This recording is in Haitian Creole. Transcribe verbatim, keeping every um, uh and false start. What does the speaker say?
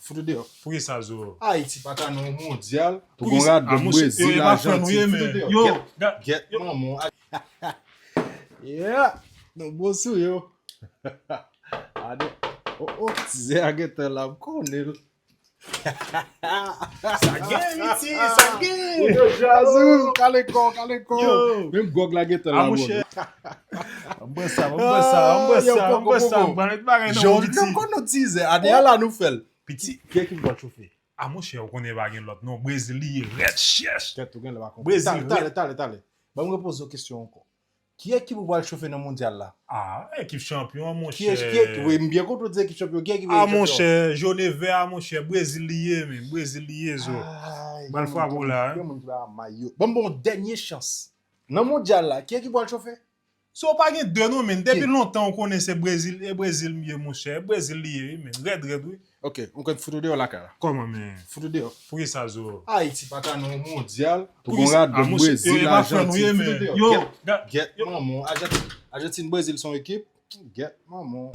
Fout ou deyò. Pou ki sa, Zo? Ayiti pa ka nan yon mondyal. Pou ki sa? Ah, monchè, yo, e pa frè nou ye, men. Yo, gèt manman. Yeah. Nou bon sou yo. Ade. Oh, oh, tizè a gentan la, m konnen l. Sa gen, Miti, sa gen. Yo, Jazou, kale kò, kale kò. Menm gwòg la gentan la, monchè. Anbwè sa, anbwè sa, anbwè sa, anbwè sa. M pral met bagay nan ou, Miti. Jan w konn nou tizè, ane a la nou fè l. Piti, ki ekip w ap chofe? A monchè, ou konnen pa gen lòt non. Brezil li ye rèd chèch. Kèt, ou gen lè pa konprann. Brezil rèd. Talè, talè, talè. Ban m repoze w kesyon ankò. Kiyès ki pou pral chofe nan mondyal la? Ah, ekip chanpyon an, monchè. Kiyès, kiyès, wi, m byen kontan w di ekip chanpyon. Kiyès ki pou gen ekip chanpyon? Ah, monchè, jone vè a, monchè. Brezil li ye, men. Brezil li ye, Zo. Ban l frape w la. Gen moun ki pa mayo. Ban m ba w yon dènye chans. Nan mondyal la, kiyès ki pral chofe? So pa gen de non, men. Depi lontan ou konnen se Brezil, e Brezil m ye, monchè. E Brezil li ye, wi, men. Rèd, rèd, wi. Ok, ou konn fout ou deyò lakay la. Kòman, men? Fout ou deyò. Pou ki sa, Zo? Ayiti pa ka nan yon mondyal. Pou ki sa? Ah, monchè, yo, e pa frè nou ye, men. Yo, gèt manman. Ajantin, Brezil se yon ekip. Gèt manman.